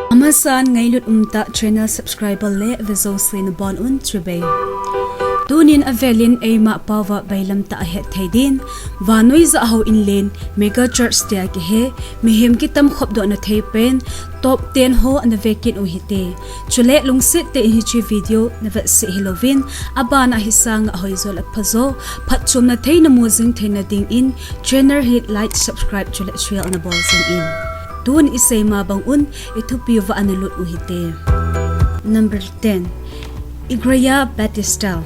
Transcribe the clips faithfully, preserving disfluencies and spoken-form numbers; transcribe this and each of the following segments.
Amasan ngailut umtah channel subscriber le viewer jouse nabonun chibai. Tunin avelin eima paova bailam tah ahet thei din, vannoi jah houin len mega church tia kihe, mihem kitam khopdoh na thei pen top ten ho ana vekit u hite. Chule lungset tah in hiche video na vetsah hilouvin, abana hi sanga hoijo le phajo, phatchomna thei namu jing theina dingin channel hi like, subscribe chule share nabol jingin. Tun isei ma bangun, ithupi uva ana lut u hite. Number ten, Igreja Batista.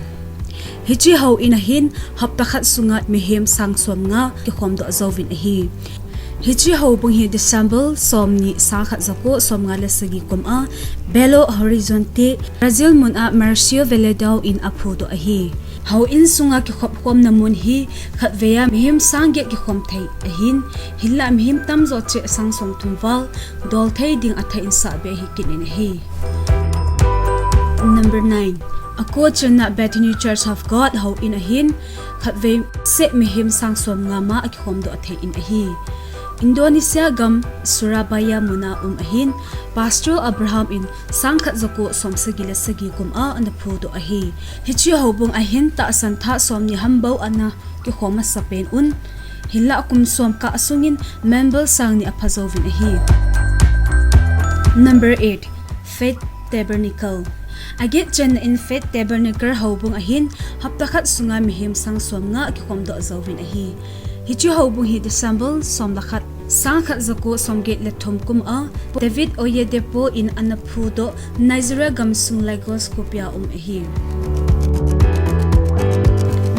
Hiche houin ahin hapta khat sunga mihem sang somnga kikhomdoh jouvin ahi. Hiche houbung hi December somni, sangkhat jako somnga le sagi kum a Belo Horizonte, Brazil mun a Marcio Valadão in aphudoh ahi. Houin sunga kikhop khomna mun hi khatvei a mihem sang get kikhom thei ahin, hinlah mihem tamjo cheh sang somthum val dol thei ding athah in sahbe ahi kit in ahi. Number nine, Oku chenna Bethany Church of God houin ahin khatvei seh mihem sang somnga ma akikhomdoh thei in ahi. Indonesia gam Surabaya muna um ahin, Pastor Abraham in sangkhat jako somsagi le sagi kum a ana phudoh ahi. Hiche houbung ahin tahsan thah somni ham bou ana kikhom masa pen un, hinlah kum som kah sungin member sang ni apha jouvin ahi. Number eight, Faith Tabernacle. Aget chenna in Faith Tabernacle houbung ahin hapta khat sunga mihem sang somnga akikhomdoh jouvin ahi. Hiche houbung hi December som le khat, sangkhat jako somget le thum kum a David Oyedepo in ana phudoh Nigeria gamsung Lagos khopi a um ahi.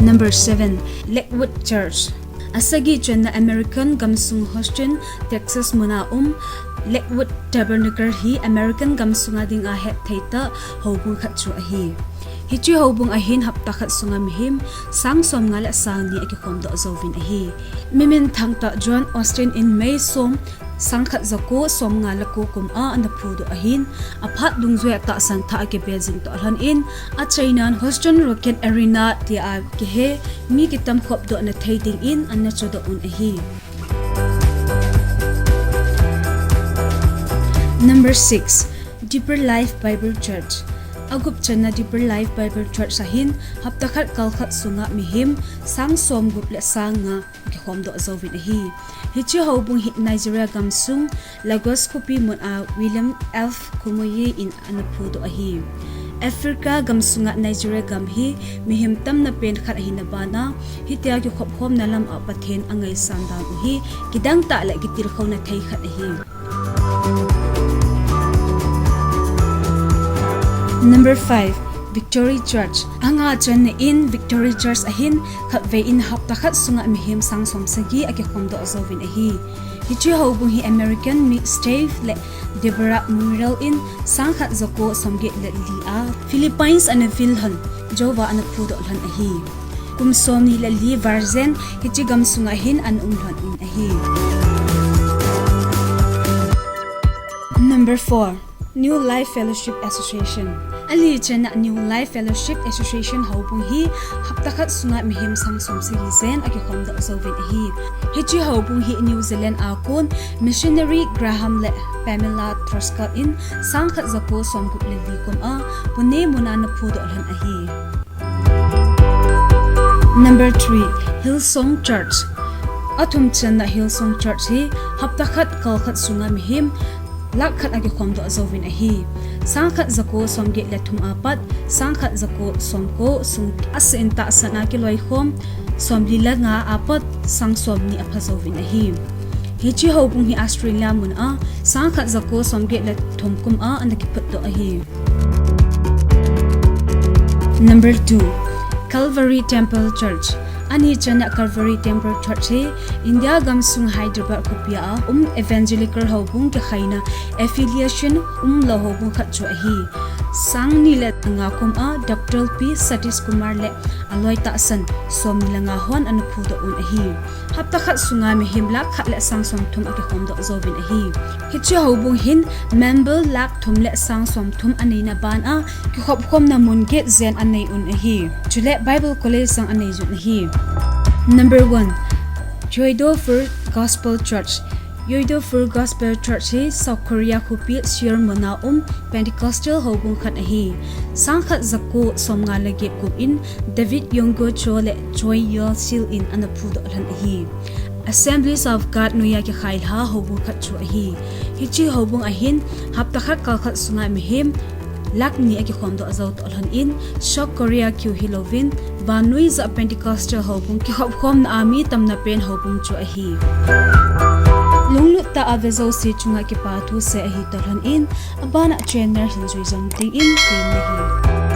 Number seven, Lakewood Church. Asagi chenna American gamsung Houston, Texas muna um Lakewood Tabernacle hi American gamsunga dinga hetthei tah houbung khat chu ahi. Hiche houbung ahin hapta khat sunga mihem sang somnga le sang ni akikhomdoh jouvin ahi. Mi minthang tah John Osteen in May som, sangkhat jako somnga le ko kum a ana phudoh ahin, aphat dungjuiya tahsan thah akibe jing toh lhon in, achainan Houston Rocket Arena tia kihe, mi kitam khopdoh na thei dingin ana chohdoh un ahi. Number six, Deeper Life Bible Church. Agup chenna Deeper Life Bible Church ahin hapta khat kal khat sunga mihem sang somgup le sang nga kikhomdoh jouvin ahi. Hiche houbung hi Nigeria gamsung Lagos khopi mun a William F Kumuyi in ana phudoh ahi. Africa gamsunga Nigeria gam hi mihem tamna pen khat ahina bana, hitia kikhop khomna lam a Pathen angaisan dan u hi kidang tah le kitilkhouna thei khat ahi. Number five, Victory Church. Anga chenna in Victory Church ahin khatvei in hapta khat sunga mihem sang somsagi akikhomdoh jouvin ahi. Hiche houbung hi American mi Steve le Deborah Murrell in sangkhat jako somget le li a Philippines ana vil lhon jouva ana phudoh lhon ahi. Kum somni le li val jen hiche gamsunga hin ana um lhon in ahi. Number four, New Life Fellowship Association. Ali chenna New Life Fellowship Association houbung hi hapta khat sunga mihem sang somsagi jen akikhomdoh jouvin ahi. Hiche houbung hi New Zealand a kon missionary Graham le Pamela Truscott in sangkhat jako somgup le li kum a Pune muna ana phudoh lhon ahi. Number three, Hillsong Church. Athum chenna Hillsong Church hi hapta khat kal khat sunga mihem lakh khat akikhomdoh jouvin ahi. Sangkhat jako somget le thum apat sangkhat jako somko sung asen tahsan a kiloikhom somli le nga apat sang somni apha jouvin ahi. Hiche houbung hi Australia mun a sangkhat jako somget le thum kum a ana kiphutdoh ahi. Number two, Calvary Temple Church. Ani chenna Calvary Temple Church hi India gamsung Hyderabad khopi a um evangelical houbung kikhaina affiliation umlou houbung khat chu ahi. Sang ni le nga kum a Doctor P Satish Kumar le aloi tahsan som ni le nga hon ana phudoh un ahi. Hapta khat sunga mihem lakh khat le sang somthum akikhomdoh jouvin ahi. Hiche houbung hin member lakh thum le sang somthum aneina ban a kikhopkhomna mun get jen anei un ahi. Chule Bible College jong anei jun ahi. Number one, Yoido Full Gospel Church. Yoido Full Gospel Church hi South Korea khopi Seoul muna um Pentecostal houbung khat ahi. Sang khat jako somnga le get kum in David Yonggi Cho le Choi Yeol Sil in ana phudoh lhon ahi. Assemblies of God noiya kikhailha houbung khat chu ahi. Hiche houbung a hin hapta khat kal khat sunga mihem lakh ni akikhomdoh jou toh lhon in, South Korea keu hilouvin, vannoi jah Pentecostal houbung kikhopkhomna a mi tamna pen houbung chu ahi. Lunglut tah a ve jouse chunga kipa thuse ahi toh lhon in, abana channel hin jui jom dingin temna ahi.